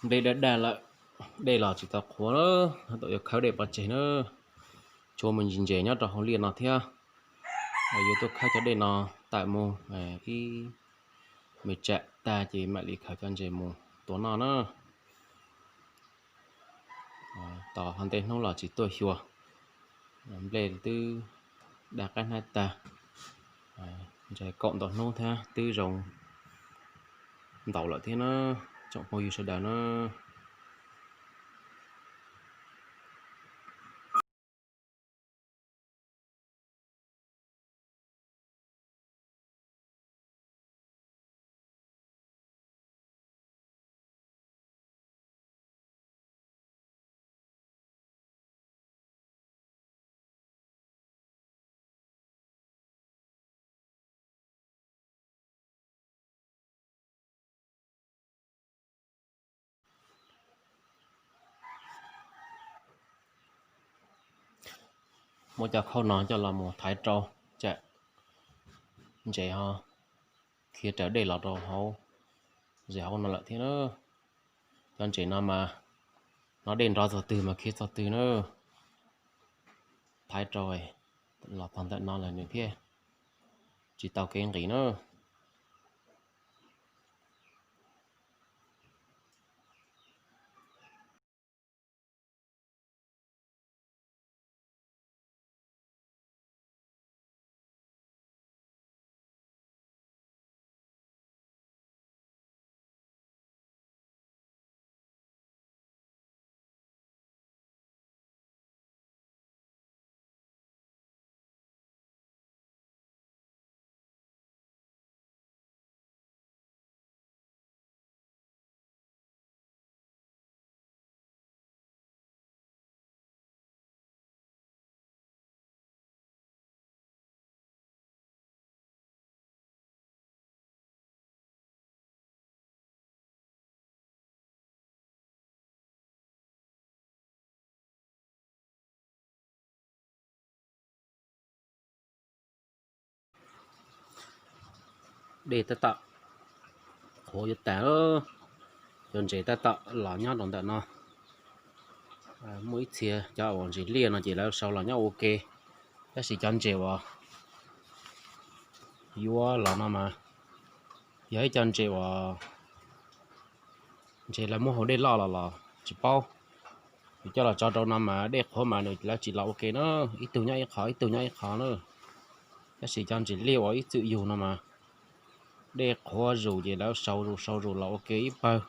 Nplej daj daj lawm, dej los tsis tau qhuav, tau yuav khawb dej pov tseg na. Tshuav me ntsis ntses nyob rau hauv liaj no thiab, yuav tuaj khawb cov dej no tawm mus ib me tsam tag ces mam li khawb cov ntses mus tua noj na. Tos ho ntej hnub los tsis tuaj xyuas, nplej twb daj qab hnab tag, ntses kaum ntau hnub thiab twb zoo ntaus lawm thiab na, tsoom phooj ywg sawv daws na. Muab cov khauj no coj los mus thaiv rau, tsam ntses ho khiav raws dej los rau hauv, ze hauv no lawm thiab na. Cov ntses no mas hnov dej nrov txog twg mas khiav txog twg na. Thaiv rau los txog ntawm no lawm nws thiaj tsis tau kev nqis na. Dej tab tom qhuav yuav tag lawm, cov ntses tab tom los nyob rau ntawm no. Muaj ib txhia cov uas ntses liaj no ces lawv sau los nyob ua ke, tab sis cov ntses uas yuav los no mas yog ib co ntses uas ntses lawv muab haus dej loj los los tsis paub. Yus coj los tso rau no mas dej qhuav mas nws lawv tsis los ua ke na, ib tug nyob ib qho ib tug nyob ib qho na. Tab sis cov ntses liaj uas ib txwm yug no mas dej qhuav zus ces lawv sau zus sau zus los ua ke ib pawg.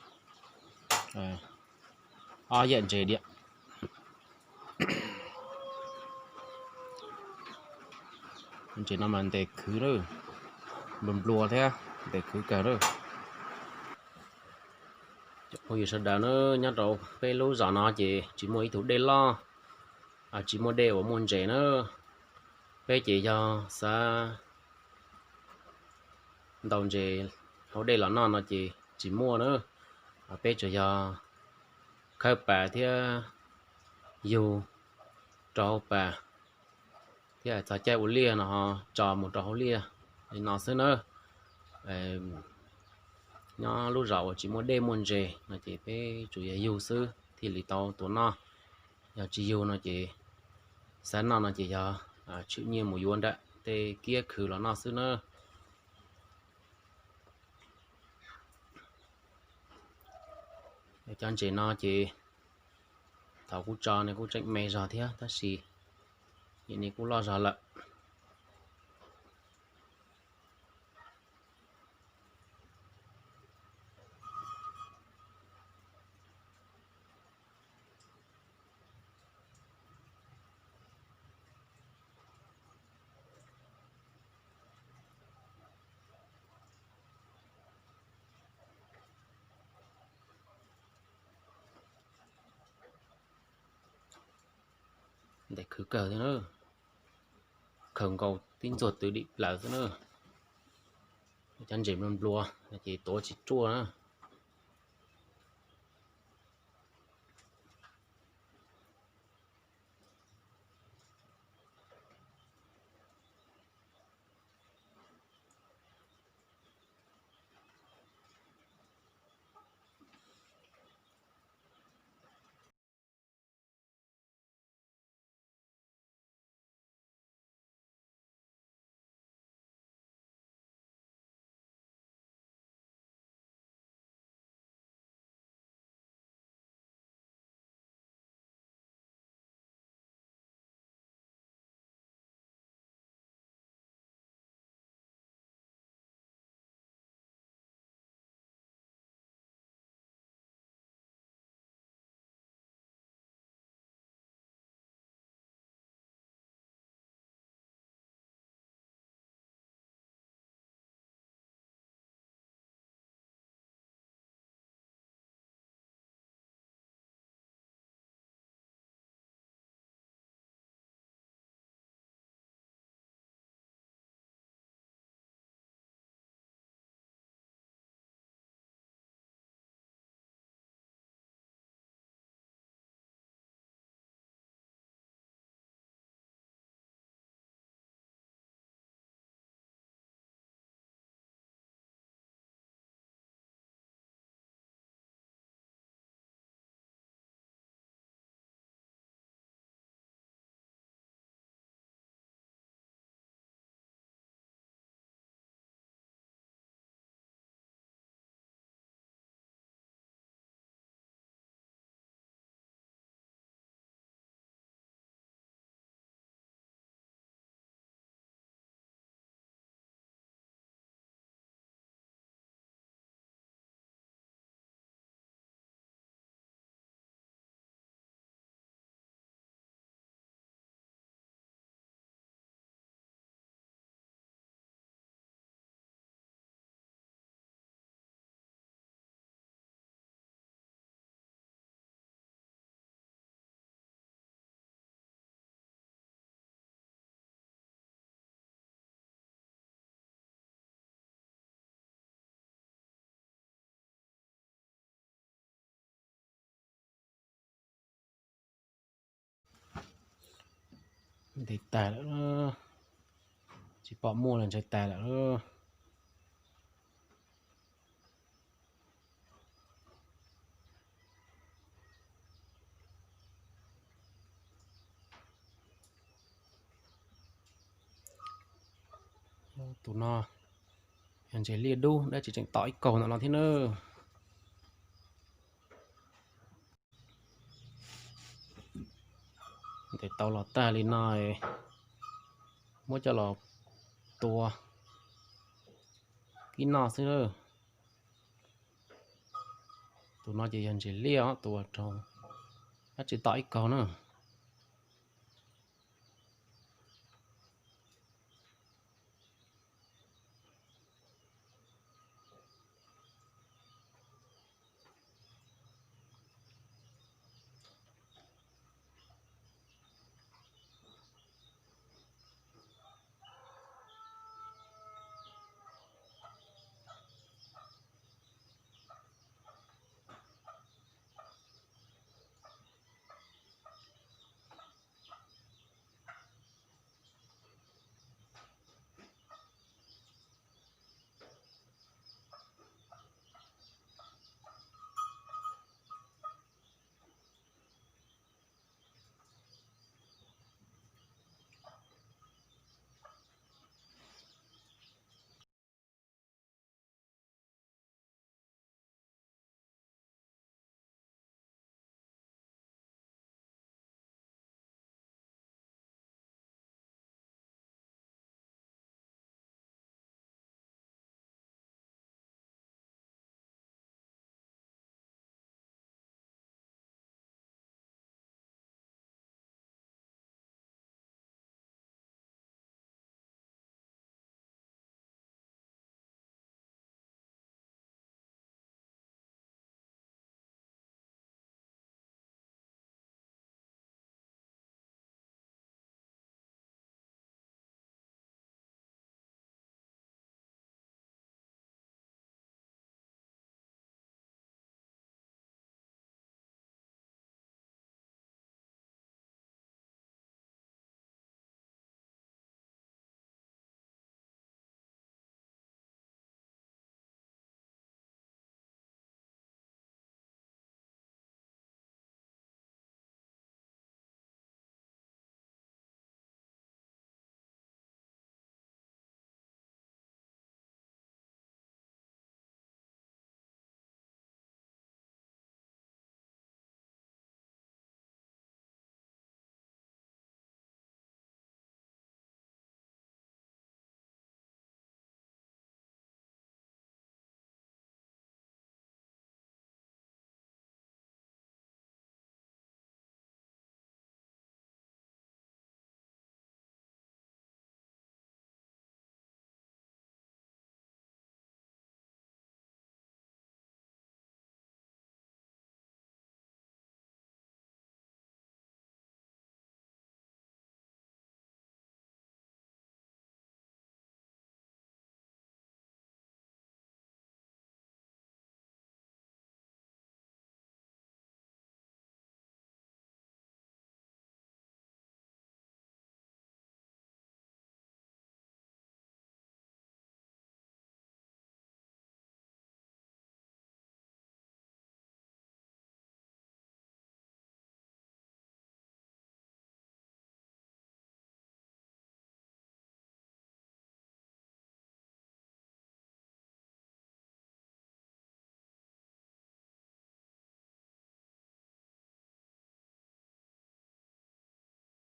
Ob yam ntses diam. Ntses no mas ntes khwv na, nplua nplua thiab ntes khwv kawg na. Cov phooj ywg sawv daws na, nyob rau peb lub zos no ces tsis muaj ib tug dej loj, tsis muaj dej uas muaj ntses na. Peb ces yog xav ntaus ntses hauv dej los noj no ces tsis muaj na. Peb tsuas yog khawb pas thiab yug rau hauv pas, thiab txog caij ua liaj no ho tso mus rau hauv liaj li no xwb na. Nyob lub zos uas tsis muaj dej muaj ntses no ces peb tsuas yog yug xwb thiaj li tau tua noj. Yog tsis yug no ces xav noj no ces yog tshwm nyiaj mus yuav nram tej kiab khwv los noj xwb na. Cov ntses no ces thaum kuv tso ne kuj tseem me zog thiab tab sis nim no kuj loj zog lawm. Ntes khwv kawg thiab na, khaws nkaus tib ntxuag twv dim plaws xwb na. Cov ntses nplua nplua ces tuav tsis ruaj na. Ntes tag lawm, tsis pom muaj los ntshe tag lawm. Tus no yog ntses liaj dub, dab tsi tseem tom ib kaug ntawm no thiab na. Ntes tau los tag li no, muab coj los tua kib noj xwb na. Tus no ces yog ntses liaj os, tua rau dab tsi tom ib kaug na.